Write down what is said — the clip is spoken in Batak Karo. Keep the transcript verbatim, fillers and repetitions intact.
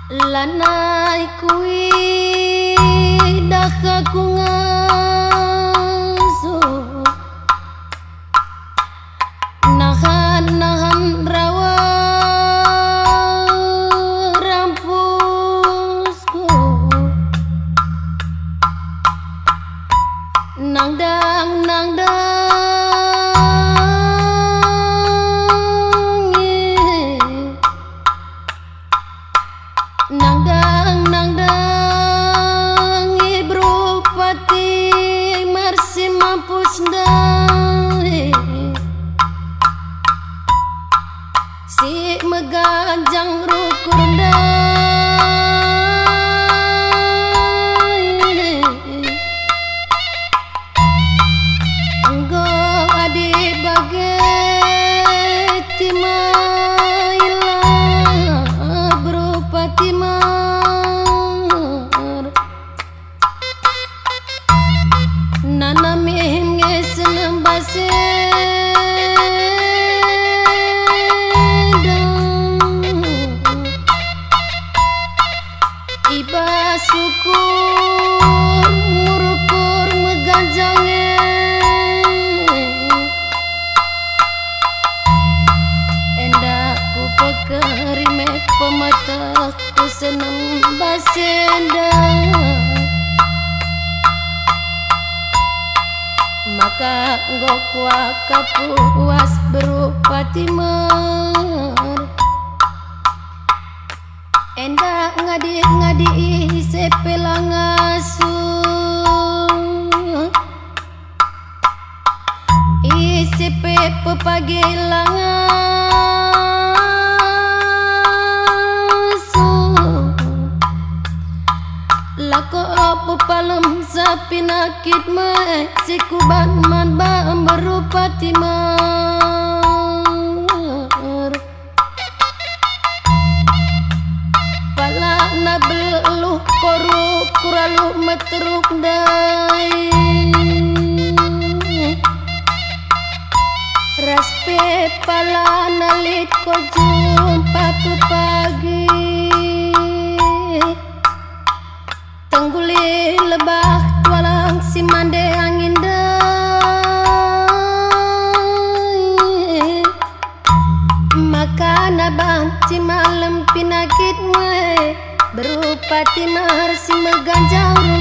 Lanai kuidah aku ngasup, nahan-nahan rawa rampusku. Nangdang-nangdangi, nangdang-nangdangi berupa timar si mampus ndai. Si meganjang rukur ndai. Enggo adi bage timar, berupa timar. Nanami nge senembas enda. I bas ukur ngurukur meganjang e. Enda kupekeri me pemetehku senembas enda. Maka enggo kuakap puas berupa timar. Enda ngadi-ngadi ise pe la ngasup. Ise pe pepagi la ngasup. Lako pepalem sapinakit me si kuban man bam berupa timar. Palana beluh koru kuralu meteruk ndai. Ras pe palana lit ko jumpa pepagi. Tengguli lebah tualang si mande angin ndai. Maka na banci malem pinakit me berupa timar si meganjang